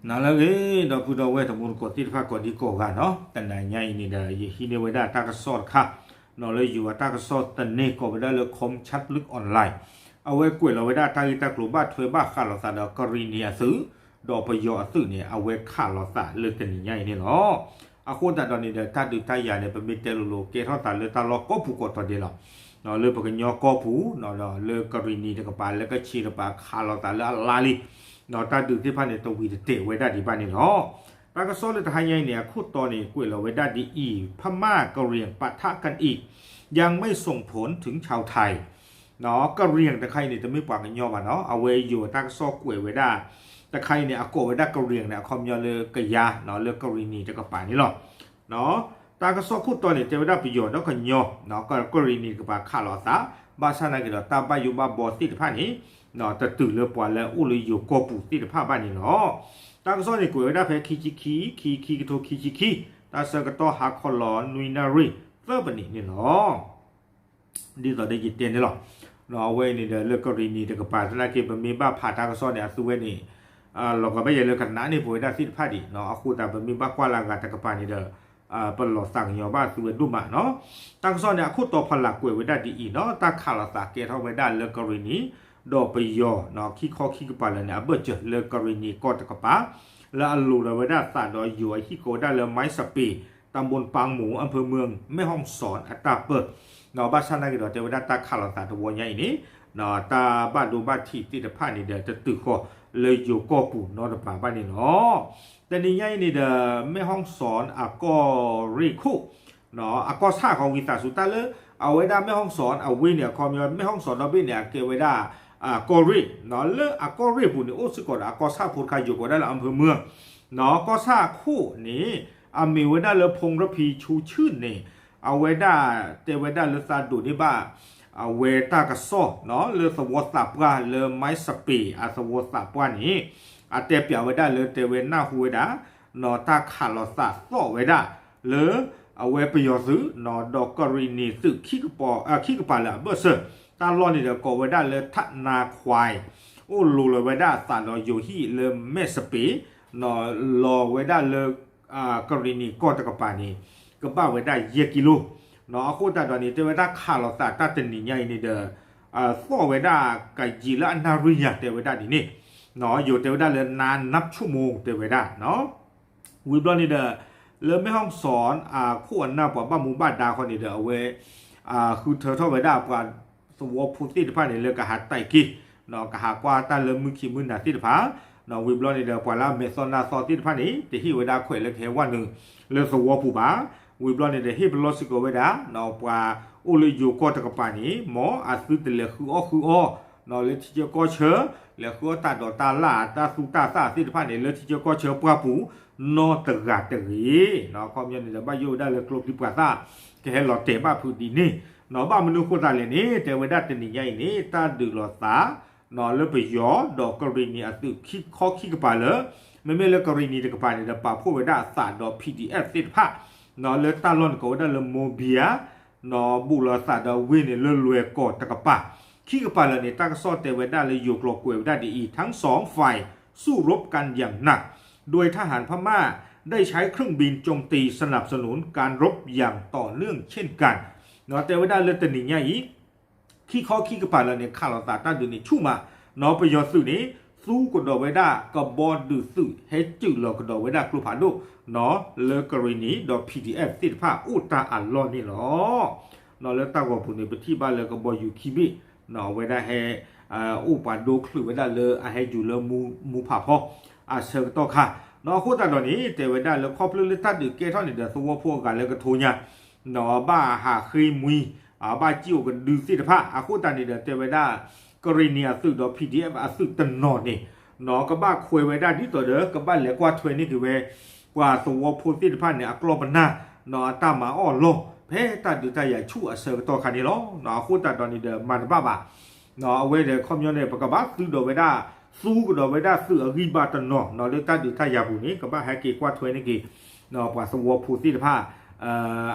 နၤလၢအဂ့ၤ ဒီပုၢ်ဒီဝဲၢ်တံၤသကိးသ့ၣ်တဖၣ်ကိးဒံကိးဂၤနီၤ, တနံၤညါအံၤန့ၣ်ဒီး ယဟံးန့ၢ်ဝဲဒၣ်တၢ်ကစီၣ်တခါ နီၤလၢယိၤအတၢ်ကစီၣ်သန့ ကိးဝဲဒၣ်လၢ Kamchatlyk Online အဝဲကွဲးလီၤဝဲဒၣ်တၢ်ဂ့ၢ်တၢ်ကျိၤဘၣ်ထွဲဘၣ်ဃးလိာ်သးဒီးကရံၣ်နံၣ်အသုး ဒီးပယီၤအသုးန့ၣ် အဝဲခးလိာ်သးလၢတနံၤညါအံၤန့ၣ်လီၤ. အဃိသတးဒီးန့ၣ်ဒီး တၢ်ဒုးတၢ်ယၤန့ၣ် ပမ့ၢ်တဲလိၤလိၤ ကဲထီၣ်သးလၢတၢ်လီၢ်ကိးပူၤကိးတီၤဒဲးလီၤ. လၢပကညီကီၢ်ပူၤ လၢကရံၣ်နံၣ်တကပၤ လၢကခ့ၣ်တကပၤ ခးလိာ်သးလၢအလါလံ တၢ်ဒုးသ့ၣ်တဖၣ်န့ၣ် တဝံၤတတဲာ်ဝဲဒၣ်ဒံးဘၣ်န့ၣ်လီၤ. တၢ်ကစီၣ်လၢတဟါညါအံၤန့ၣ် အခိၣ်တီန့ၣ် ကွဲးလီၤဝဲဒၣ်ဒ်အံၤ, พม่ากะเหรี่ยงปะทะกันอีก ยังไม่ส่งผลถึงชาวไทย ကရံၣ်တခါအံၤန့ၣ် တမ့ၢ်ပှၤကညီဘၣ်နီၤ, အဝဲယိၤတၢ်ကစီၣ်ကွဲးဝဲဒၣ် တခါအံၤန့ၣ် အကိးဝဲဒၣ်ကရံၣ်န့ၣ် အခီပညီလၢကယၤ လၢကရံၣ်နံၣ်တကပၤန့ၣ်လီၤ. တၢ်ကစီၣ်ခိၣ်တီန့ၣ် တဲဝဲဒၣ်ပယီၤဒီးကညီ ကရံၣ်နံၣ်တကပၤခးလိာ်အသး, ဘၣ်ဆၣ်နာ်က့ၤဒီးတၢ်ဘၣ်ယိၣ်ဘၣ်ဘီသ့ၣ်တဖၣ်န့ၣ် တတုၤလၢပှၤလၢအအိၣ်လၢယိၤကီၢ်ပူၤသ့ၣ်တဖၣ်ဘၣ်န့ၣ်လီၤ. တၢ်ကစီၣ်န့ၣ် ကွဲးဝဲဒၣ်ဖဲခံဆံခံ, ခံဆံခံ ကထိခံဆံခံ, တၢ်ဆၢကတီၢ်ဟါခီလီၤ နွံနၣ်ရံၣ် သၢပနံးန့ၣ်လီၤ. ဒ်သိးဒီးယတဲန့ၣ်လီၤ. အဝဲအံၤန့ၣ်ဒီး လၢကရံၣ်နံၣ်တကပၤ သနာ်က့ ပမ့ၢ်ဘၣ်ဖးတၢ်ကစီၣ်န့ၣ် အသုဝဲန့ၣ် လီၤကဘၣ်ယဲလၢကနးန့ၢ်ပဝဲဒၣ်သ့ၣ်တဖၣ်ဒံး, အဃိသတး ပမ့ၢ်ဘၣ်ကွၢ်လၢအဂၤတကပၤန့ၣ်ဒီး ပလီၤသးကညီၤဘၣ်အသုဝဲဒိၣ်မးနီၤ. တၢ်ကစီၣ်န့ၣ် အခိၣ်တီဖီလာ်ကွဲးဝဲဒၣ်ဒ်အံၤနီၤ, တၢ်ခးလိာ်သးကဲထီၣ်ဝဲဒၣ်လၢကရံၣ်နံၣ် ဒီးပယီၤ ခံခီခံကပၤလၢာ်န့ၣ် အဘၢၣ်စၢၤလၢကရံၣ်နံၣ်ကီၢ်တကပၤ လၢအလိၤလီၤဝဲဒၣ်သးဒီးယိၤအဟံၣ်ကိးဝဲဒၣ်လၢ မဲၣ်စပ့ၤ တၢ်ဘိပၢ်မူ အၣ်ဖၢမုၢ် မဲၣ်ဟီၣ်စီၣ်အတၢ်ပၢၢ်, ဘၣ်ဆၣ်နာ်က့ၤဒီး တဲဝဲဒၣ်တၢ်ခးလိာ်သးတဝီညါအံၤန့ၣ် တၢ်ဘၣ်ဒိဘၣ်ထံးသ့ၣ်တဖၣ်န့ၣ်ဒီး တတုၤဃီၤလၢယိၤကီၢ်ပူၤနီတပၤဘၣ်န့ၣ်လီၤ. တနံၤညါအံၤန့ၣ်ဒီး မဲၣ်ဟီၣ်စီၣ်အကီၢ်ရ့ၣ်ခိၣ် အကီၢ်ဆၣ်ခီ ဝံသးစူၤ တၢ်လၢ အဝဲဒၣ်မဲၣ်ဟီၣ်စီၣ်အဝ့ၢ်န့ၣ် အခီပညီ မဲၣ်ဟီၣ်စီၣ်ဒီဘ့ၣ်န့ၣ် အကဲဝဲဒၣ် ကီၢ်ရ့ၣ်, လၢအကီၢ်ရ့ၣ်ပူၤန့ၣ် အိၣ်စ့ၢ်ကီးဒီးအကီၢ်ဆၣ်ဖိတခါ ယိၤကိးဝဲဒၣ်လၢ အၣ်ဖၢမုၢ် ကီၢ်ဆၣ်ခိၣ်န့ၣ် အမ့ၢ်ဝဲဒၣ်လၢ ဖူရဖံ ဆူဆူၣ်န့ၣ် အဝဲဒၣ်တဲဝဲဒၣ်လၢသးဒိးန့ၢ်ဘၣ် အဝဲတၢ်ကစီၣ် လၢသဝီသးပှၢ်လၢ မဲၣ်စပ့ၤ အသဝီသးပှၢ်န့ၣ် အတဲပၠးဝဲဒၣ်လၢတဲဝဲနၢ်ဟူဝဲဒၣ် တၢ်ခးလိာ်သးသီၣ်ဝဲဒၣ် လၢ အဝဲပယီၤသုး ဒီးကရံၣ်နံၣ်သုး ခံကပၤလၢာ်အဘၢၣ်စၢၤ တၢ်လီၢ်န့ၣ်ဒီးကိးဝဲဒၣ်လၢ ထးနါခွဲး အိၣ်လိၤလီၤဝဲဒၣ်သးဒီးယိၤဟံၣ်လၢမဲၣ်စပ့ၤ လီၤဝဲဒၣ်လၢ ကရံၣ်နံၣ်ကီၢ်တကပၤန့ၣ် ကဘၣ်ဝဲဒၣ်ယဲၢ်ကံလိ အဃိသတးဒီးန့ၣ် တဲဝဲဒၣ်ခးလိာ်သးတၢ်တနံၤညါအံၤန့ၣ်ဒီး သီၣ်ဝဲဒၣ်ကယံာ်လၢအနၣ်ရံၣ်ညါ တဲဝဲဒၣ်ဒ်န့ၣ် ယိၤတဲဝဲဒၣ်လၢ နါနပ်ချိုမို တဲဝဲဒၣ် ဝံၤဘျီန့ၣ်ဒီး လၢမဲၣ်ဟီၣ်စီၣ်အခိၣ်အနၢ် ပှၤဘၣ်မူဘၣ်ဒါဃီန့ၣ်ဒီး အဝဲ ဃုထၢထီၣ်ဝဲဒၣ်ပှၤသဝီဖိသ့ၣ်တဖၣ်န့ၣ် လၢကဟးတဲာ်က့ၤ ကဟးကွၢ်တၢ်လၢမုၢ်ခံမုၢ်နၤသ့ၣ်တဖၣ် ဝံၤဘျီန့ၣ်ဒီး ပှၤလၢအမဲာ်သီနါသီသ့ၣ်တဖၣ်န့ၣ် တဟ့ၣ်ဝဲဒၣ်ခွဲးလၢကဟဲဝဲနုာ်လၢသဝီပူၤဘၣ်. ဝံၤဘျီန့ၣ်ဒီး ဟ့ၣ်ပလီၢ်စ့ၢ်ကီးဝဲဒၣ် ပှၤအိၣ်လၢယိၤကီၢ်တကပၤန့ၣ် မ်အသုတလဲၤဃုအီၣ်ဃုအီ လၢထံဆၢကီၢ်ဆၢ လဲၤဃုအီၣ်တၢ်ဒိးတၢ်လၣ် တၢ်သူတၢ်သၣ်သ့ၣ်တဖၣ်န့ၣ် လၢထံဆၢကီၢ်ဆၢပှၢ်ပူၤ နီတဂၤတဂ့ၤ. အခီပညီန့ၣ်ဒီး ဘၣ်ယိၣ်ဝဲဒၣ်လၢကျိချံမျိာ်သၣ် ကဟဲလီၤတဲာ်ဘၣ်ဖုးဒ်န့ၣ် ဘၣ်မနုၤအဃိသတးလဲၣ်န့ၣ် တဲဝဲဒၣ်တနံၤညါအံၤန့ၣ် တၢ်ဒုးလိာ်သး လၢပယီၤဒီးကရံၣ်နံၣ်အသုးခံခီခံကပၤလၢာ် မ့မ့ၢ်လၢကရံၣ်နံၣ်တကပၤန့ၣ်ဒီး ပာ်ဖှိၣ်ဝဲဒၣ်အသးဒီး PDF သ့ၣ်တဖၣ် လၢတၢ်လီၢ်န့ၣ်ကိးဝဲဒၣ်လၢ မိဘံယၤ ဘူးလိာ်သးဒီးဝ့ၢ်န့ၣ်လၢလွဲၢ်ကီၢ်တကပၤ ခံကပၤလၢာ်န့ၣ် တၢ်ကစီၣ်တဲဝဲဒၣ်လၢယိၤကျိာ်ကွဲးဝဲဒၣ်ဒ်အံၤ ทั้งสองฝ่ายสู้รบกันอย่างหนัก โดยทหารพม่าได้ใช้เครื่องบินโจมตีสนับสนุนการรบอย่างต่อเนื่องเช่นกัน တဲဝဲဒၣ်လၢတနံၤညါအံၤ ခံခီခံကပၤလၢာ်န့ၣ် ခးလိာ်သးတၢ်ဒုးန့ၣ်ဆူၣ်မး ပယီၤသုးန့ၣ် သူကဒီးဝဲဒၣ် ကဘီဒုးသုး ဟဲစုၣ်လီၤကဒီးဝဲဒၣ်ကျိဖးဒိၣ် လၢကရံၣ်နံၣ်ဒီး PDF သ့ၣ်တဖၣ်အိၣ်တၢ်အလီၢ်န့ၣ်လီၤ. လၢတၢ်ဂီၤပူၤန့ၣ် ပထံၣ်ဘၣ်လၢကဘီယူၤခံဘ့ၣ် အဝဲဒၣ်ဟဲ အိၣ်ပှၤဒိချုးဝဲဒၣ်လၢအဟဲယူၤလၢမူဖးဖီ အဆၢကတီၢ်ခါ အဃိသတးဒီးန့ၣ် တဲဝဲဒၣ်လၢခီဖျိလၢတၢ်ဒုးကဲထီၣ်န့ၣ်ဒီး သဝီဖိအဂၤလၢကထိညါ ဘၣ်ဟးဃ့မှံ ဘၣ်စံၣ်အိၣ်ကဒုသ့ၣ်တဖၣ် အဃိသတးန့ၣ်ဒီး တဲဝဲဒၣ် ကရံၣ်နံၣ်အသုးဒီး PDF အသုးတနီၤန့ၣ် ကဘၣ်ခွဲးဝဲဒၣ်ဒ်သိးဒီး ကဘၣ်လဲၤကွၢ်ထွဲန့ၢ်က့ၤဝဲ ပှၤသဝီဖိသ့ၣ်တဖၣ်န့ၣ် အကျီၢ်ပနၢ် အတၢ်မၤအီၣ်အလီၢ် ဖဲတၢ်ဒုးတၢ်ယၤဆူၣ်အဆၢကတီၢ်ခါန့ၣ်လီၤ. အဃိသတးဒီးန့ၣ်ဒီး မၤတဘၣ်ဘၣ် အဝဲဒီးခီပညီန့ၣ် ပကဘၣ်သုဒီးဝဲဒၣ် သူကဒီးဝဲဒၣ်သုးအဂံၢ်ဘါတနီၤ လၢတၢ်ဒုးတၢ်ယၤပူၤန့ၣ် ကဘၣ်ဟဲက့ၤကွၢ်ထွဲန့ၢ်က့ၤ ပှၤသဝီဖိသ့ၣ်တဖၣ်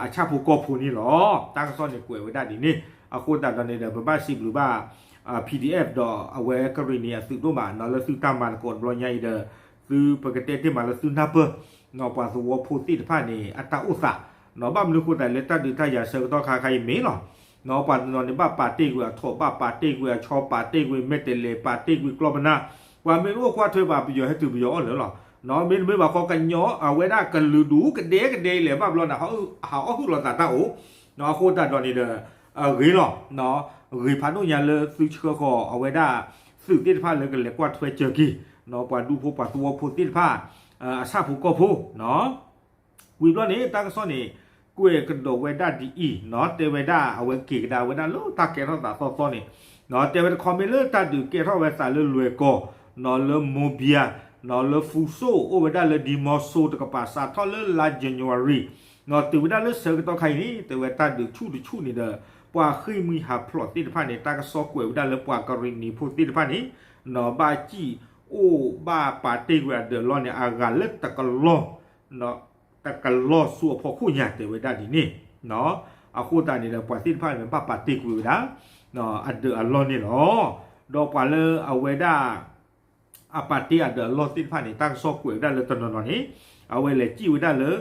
အဆၣ်ဖိကီၢ်ဖိန့ၣ်လီၤ. တၢ်ကစီၣ်န့ၣ်ကွဲးဝဲဒၣ်ဒ်န့ၣ် အဃိသတးဒီးန့ၣ်ဒီး ပဘၣ်စံးဘျုးဘၣ် PDF ဒီးအဝဲကရံၣ်နံၣ်အသုးဒိၣ်မး လၢသုတၢ်မၤသကိးတဘျီညါအံၤဒီး သုပကတဲတ့ၢ်မးလၢသုနၢ်ပၢၢ် ပှၤသဝီဖိသ့ၣ်တဖၣ်န့ၣ် အတၢ်အိၣ်သး ဘၣ်မနုၤအဃိသတးလၢတၢ်ဒုးတၢ်ယၤဆၢကတီၢ်ခါခါအံၤမ့ၢ်လီၤ. ပှၤတနီၤန့ၣ် ဘၣ်ပာ်တ့ၢ်ကွံာ်အထီၣ် ဘၣ်ပာ်တ့ၢ်ကွံာ်အဆီ ပာ်တ့ၢ်ကွံာ်မဲာ်တဲးလဲး ပာ်တ့ၢ်ကွံာ်ကျီပနၢ် ပှၤမ့ၢ်တအိၣ်ကွၢ်ထွဲဘၣ် ပယီၤဟဲတုၤပယီၤအီၣ်လၢာ်လီၤ. မ့တမ့ၢ်ဘၣ်ဃီကညီအဝဲဒၣ်ကလုာ်ဒူၣ်ကဒဲကဒဲအံၤလဲၣ် ဘၣ်ဘျီန့ၣ် ဟးအီၣ်ဟုၣ်လီၤသးတၢ်အိၣ် အဃိသတးဒီးန့ၣ်ဒီး ဂ့ၤလီၤ ဂ့ၤဖးဒိၣ်ညါလၢသုဆှၢဃီၤအဝဲဒၣ် သုးသ့ၣ်တဖၣ်လၢကလဲၤကွၢ်ထွဲစၢၤက့ၤ ပှၤဒူဖိပှၤသဝီဖိသ့ၣ်တဖၣ် အဆၣ်ဖိကီၢ်ဖိ ဝံၤဘျီန့ၣ် တၢ်ကစီၣ်န့ၣ် ကွဲးကဒီးဝဲဒၣ်ဒ်အံၤ တဲဝဲဒၣ်အဝဲက့ၤကဒါဝဲဒၣ်လၢတၢ်ကဲထီၣ်သးသီသီန့ၣ် တဲဝဲတခီမ့ၢ်လၢတၢ်ဒုးကဲထီၣ်ဝဲသးလၢလွဲၢ်ကီၢ် လၢမိဘံယၤ လၢဖူစိၣ် အိၣ်ဝဲဒၣ်လၢဒံမီစိတကပၤ စးထီၣ်လၢလါ January တုၤဝဲဒၣ်လၢဆၢကတီၢ်ခါအံၤန့ၣ် တဲဝဲတၢ်ဒုးဆူၣ်တဆူၣ်န့ၣ်ဒီး ပှၤဃ့ၢ်မှံဟးဖျိးသ့ၣ်တဖၣ်န့ၣ် တၢ်ကစီၣ်ကွဲးဝဲဒၣ်လၢပှၤကရံၣ်နံၤဖိသ့ၣ်တဖၣ်န့ၣ် ဘၣ်စံၣ်အိၣ်ဘၣ်ပာ်တ့ၢ်ကွံာ်အဒၢးလီၢ်န့ၣ် အဂၤလၢတကလီၢ် တကလီၢ်ဆူအဖီခိၣ်ညါ တဲဝဲဒၣ်ဒ်န့ၣ် အဃိသတးန့ၣ်ဒီး ပှၤသ့ၣ်တဖၣ်န့ၣ် ဘၣ်ပာ်တ့ၢ်ကွံာ်ဝဲဒၣ် အဒၢးအလီၢ်န့ၣ်လီၤ. ဒီးပှၤလၢအဝဲဒၣ် အပာ်တ့ၢ်အဒၢးအလီၢ်သ့ၣ်တဖၣ်န့ၣ် တၢ်ကစီၣ်ကွဲးဝဲဒၣ်လၢတနီၤနီၤန့ၣ် အဝဲလဲၤစံၣ်ဝဲဒၣ်လၢ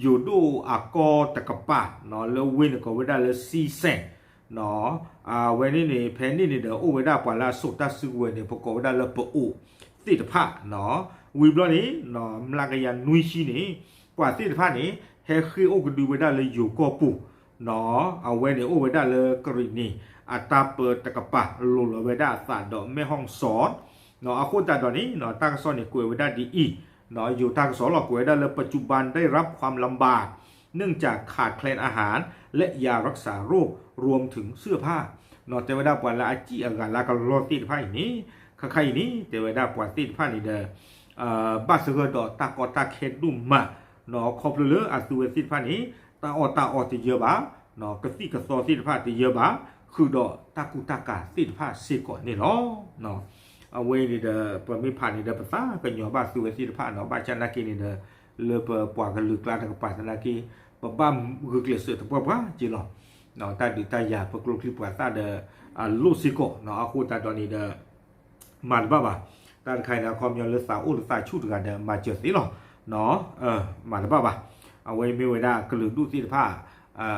ယိၤဒိၣ်အကီၢ်တကပၤ လၢဝ့ၢ်န့ၣ်ကိးဝဲဒၣ်လၢ စံစဲၣ် အဝဲန့ၣ်န့ၣ် ဖဲန့ၣ်န့ၣ်ဒီး အိၣ်ဝဲဒၣ်ပှၤလၢအစိာ်တၢ်စုကဝဲၤန့ၣ် ပကိးဝဲဒၣ်လၢပအိးသ့ၣ်တဖၣ် ဝံၤဘျီန့ၣ် မျးကယၤနွံဆံန့ၣ် ပှၤသ့ၣ်တဖၣ်န့ၣ် ဟဲဃ့ၢ်အိၣ်ကဒုဝဲဒၣ်လၢယိၤကီၢ်ပူၤ အဝဲန့ၣ်အိၣ်ဝဲဒၣ်လၢကရံၣ်နံၤ အတၢ်ပၢတကပၤ လိၤလီၤဝဲဒၣ်အသးဒီး แม่ฮ่องสอน အဃိသတးဒီးန့ၣ် တၢ်ကစီၣ်န့ၣ် ကွဲးဝဲဒၣ်ဒ်အံၤ ယိၤတၢ်ကစီၣ်လီၤ ကွဲးဝဲဒၣ်လၢ ปัจจุบันได้รับความลำบาก เนื่องจากขาดแคลนอาหาร และยารักษาโรค รวมถึงเสื้อผ้า တဲဝဲဒၣ်ပှၤလၢအစံၣ်အဂၤလၢကလီၢ်သ့ၣ်တဖၣ်အံၤန့ၣ် ခါခါအံၤန့ၣ် တဲဝဲဒၣ်ပှၤသ့ၣ်တဖၣ်န့ၣ်ဒီး ဘၣ်သဂၢၢ်ဒီးတၢ်ကီတၢ်ခဲဒိၣ်မး ခီဖျိလၢအသုဝဲသ့ၣ်တဖၣ်န့ၣ် တၢ်အီၣ်တၢ်အီတယၢဘၣ် ကသံၣ်ကသီသ့ၣ်တဖၣ်တယၢဘၣ် ဃုာ်ဒီးတၢ်ကူတၢ်ကၤသ့ၣ်တဖၣ်စ့ၢ်ကီးန့ၣ်လီၤ. အဝဲအံၤန့ၣ်ဒီး ပမ့ၢ်ဖးန့ၣ်ဒီး ပသးကညီၤဘၣ်သုဝဲသ့ၣ်တဖၣ်နီၤ ဘၣ်ဆၣ်နာ်က့န့ၣ်ဒီး လၢပပှၤကလုာ်ကျါတကပၤသနာ်က့ ပဘၣ်ဂုာ်ကျဲးစၢးတပှၢ်ပှၢ်က့လီၤ. တၢ်ဒုးတၢ်ယၤပကျိချံပှၤသၣ်ဒီး အလိၣ်စ့ၢ်ကီး အဃိသတးဒီးန့၁ၣ်ဒီး မၤတဘၣ်ဘၣ်. တၢ်တခါအံၤန့ၣ် အခီပညီလၢသးအိၣ်လၢသးဆူၣ်တဂၤဒီး မၤစၢၤသ့လီၤ. မၤတဘၣ်ဘၣ်. အဝဲမ့ၢ်ဝဲဒၣ်ကလုာ်ဒူၣ်သ့ၣ်တဖၣ်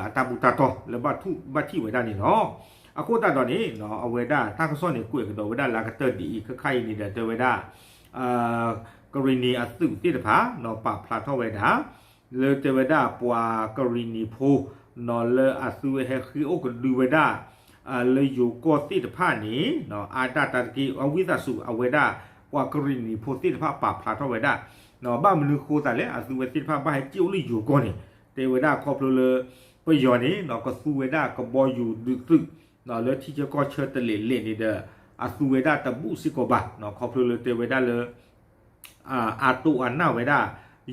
အတၢ်ဘူၣ်တၢ်တီၤလၢဘၣ်ထံၣ်ဝဲဒၣ်န့ၣ်လီၤ. အဃိသတးဒီးန့ၣ် အဝဲဒၣ်တၢ်ကစီၣ်န့ၣ် ကွဲးကဒီးဝဲဒၣ်လၢအကတၢၢ်ဒ်အံၤ ခဲခါအံၤန့ၣ်ဒီး တဲဝဲဒၣ် ကရံၣ်နံၤအသုးသ့ၣ်တဖၣ် ပာ်ဖျါထီၣ်ဝဲဒၣ် လၢတဲဝဲဒၣ်ပှၤကရံၣ်နံၤဖိ လၢအသုဝဲဟဲဃ့ၢ်အိၣ်ကဒုဝဲဒၣ် လၢယိၤကီၢ်သ့ၣ်တဖၣ်န့ၣ် အါဒၣ်တၢ်တက့ၢ် အဝံသးစူၤ အဝဲဒၣ် ပှၤကရံၣ်နံၤဖိသ့ၣ်တဖၣ်ပာ်ဖျါထီၣ်ဝဲဒၣ် ဘၣ်မနုၤဃိသးလဲၣ် အသုဝဲသ့ၣ်တဖၣ်ဘၣ်ဟဲစံၣ်အိၣ်လၢယိၤကီၢ်န့ၣ် တဲဝဲဒၣ်ခီဖျိလၢ ပယီၤန့ၣ် ကသူဝဲဒၣ်ကဘီယူၤဒုးသုး လၢထံဆၢကီၢ်ဆၢတလဲၤလဲၤန့ၣ်ဒီး အသူဝဲဒၣ်တဘူၣ်စ့ၢ်ကီးဘၣ် ခီဖျိလၢတဲဝဲဒၣ်လၢ အတိၢ်အနၢ်ဝဲဒၣ်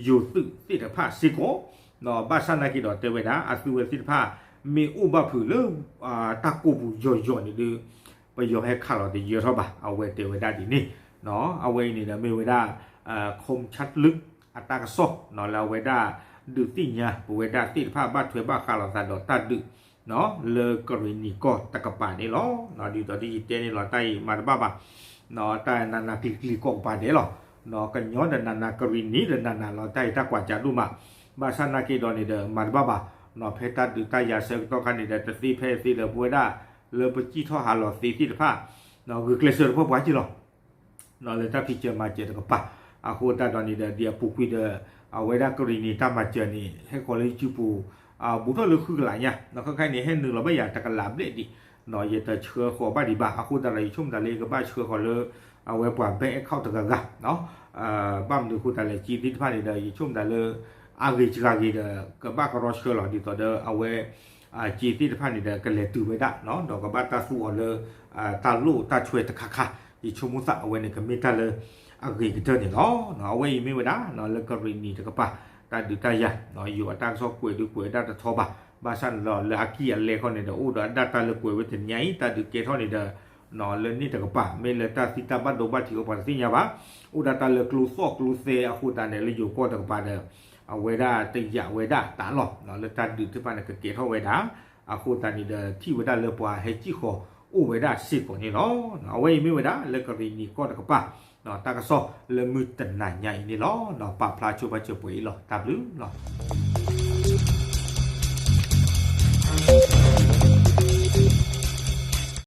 ယိၤသုးသ့ၣ်တဖၣ်စ့ၢ်ကီး ဘၣ်ဆၣ်နာ်က့ဒီးတဲဝဲဒၣ် အသုဝဲသ့ၣ်တဖၣ် မ့ၢ်အိၣ်ဘၣ်ဖုးလၢ တၢ်ကိၢ်ပူၤယီၤယီၤန့ၣ်ဒီး ပယီၤဟဲခးလီၤတယၢထီၣ်ဘၣ် အဝဲတဲဝဲဒၣ်ဒ်န့ၣ် အဝဲအံၤန့ၣ်ဒီးမ့ၢ်ဝဲဒၣ် ခိမ်ချၢတ်လုး အတၢ်ကစီၣ် လၢအဝဲဒၣ် ဒုးသ့ၣ်ညါပဝဲဒၣ်သ့ၣ်တဖၣ်ဘၣ်ထွဲဘၣ်ဃးလိာ်သးဒီးတၢ်ဒုး လၢကရံၣ်နံၤကီၢ်တကပၤန့ၣ်လီၤ. ဒ်သိးဒ်ယတဲန့ၣ်လီၤ တၢ်အံၤမၤတဘၣ်ဘၣ် တၢ်နးနးကျံၤကျံၤကိးကပၤဒဲးလီၤ. ကညီဒီးနးနး ကရံၣ်နံၤဒီးနးနးလီၤ တၢ်အံၤတၢ်ကွၢ်ကၢဒိၣ်မး ဘၣ်ဆၣ်နာ်က့ဒီးန့ၣ်ဒီး မၤတဘၣ်ဘၣ် ဖဲတၢ်ဒုးတၢ်ယၤဆၢကတီၢ်ခါန့ၣ်ဒီး တသ့ဖဲအသ့ဒီးပဝဲဒၣ် လၢပစံၣ်ထီၣ်ဟးလီၤသ့သ့ၣ်တဖၣ် ဂုာ်ကျဲးစၢးတပှၢ်ပှၢ်က့လီၤ လၢတၢ်ဖံးစၢၤမၤစၢၤတကပၤ အဃိသတးဒီးန့ၣ်ဒီး ဒ်အပူၤကွံာ်ဒီး အဝဲဒၣ်ကရံၣ်နံၤတၢ်မၤစၢၤန့ၣ် ဟဲဃီၤလၢ YouTube ပူၤ ဘူးထီၣ်လၢဃုကလးညါ ခဲခါအံၤန့ၣ် ဟဲနုာ်လီၤဘၣ်ယၤတကလးဘျဲၣ်ဒံး ယတဆှၢဃီၤဘၣ်ဒံးဘၣ် အဃိသတးဒီး ယဆိကမိၣ်သးလၢယကဘၣ်ဆှၢဃီၤလၢ အဝဲပှၤ bank account တဂၤဂၤ ဘၣ်မနုၤအဃိသတးလဲၣ် စ့သ့ၣ်တဖၣ်န့ၣ်ဒီး ယဆိကမိၣ်သးလၢ အဂ့ၤစှၤဂ့ၤဒီး ကဘၣ်ကရီဆှၢလီၤ ဒ်သိးဒီးအဝဲ စ့သ့ၣ်တဖၣ်န့ၣ်ဒီး ကလဲၤတုၤဝဲဒၣ် ဒီးကဘၣ်တၢ်သူအီၤလၢ တၢ်လိၣ်တၢ်ဆွဲတခါခါ ယဆိကမိၣ်သးအဝဲန့ၣ် ကမ့ၢ်တၢ်လၢ အဂ့ၤကတၢၢ်န့ၣ်လီၤ. အဝဲအံၤမ့ၢ်ဝဲဒၣ် လၢကရံၣ်နံၤတကပၤ တၢ်ဒုးတၢ်ယၤ ယိၤအတၢ်ကစီၣ်ကွဲးဒုးကွဲးဝဲဒၣ်တထီဘၣ် ဘၣ်ဆၣ်န့ၣ်ဒီး လၢအကံၢ်အလဲခီန့ၣ်ဒီး အိၣ်ဒီးအဒၣ်တၢ်လၢကွဲးဝဲတနံၤအံၤ တၢ်ဒုးကဲထီၣ်န့ၣ်ဒီး လၢန့ၣ်တကပၤ မ့ၢ်လၢတၢ်သံတၢ်ဘၣ်ဒိဘၣ်ထံးအိၣ်ပှၤတသ့ၣ်ညါဘၣ် အိၣ်ဒၣ်တၢ်လၢကျိသီၣ်ကျိသဲအဃိသတးန့ၣ် လၢယိၤကီၢ်တကပၤဒီး အဝဲဒၣ်တယာ်ဝဲဒၣ်တၢ်လီၢ် လၢတၢ်ဒုးသ့ၣ်တဖၣ်န့ၣ် ကကဲထီၣ်ဝဲဒၣ် အဃိသတးန့ၣ်ဒီး ထံၣ်ဝဲဒၣ်လၢပှၤဟဲစံၣ်ဃီၤအိၣ်ဝဲဒၣ်စ့ၢ်ကီးန့ၣ်လီၤ. အဝဲအံၤမ့ၢ်ဝဲဒၣ်လၢကရံၣ်နံၤကီၢ်တကပၤ တၢ်ကစီၣ်လၢမုၢ်တနၤညါအံၤန့ၣ်လီၤ. ပာ်ဖျါဆိပာ်စၢၤပှဲၤအံၤလီၤ. တၢ်ဘျုးလီၤ.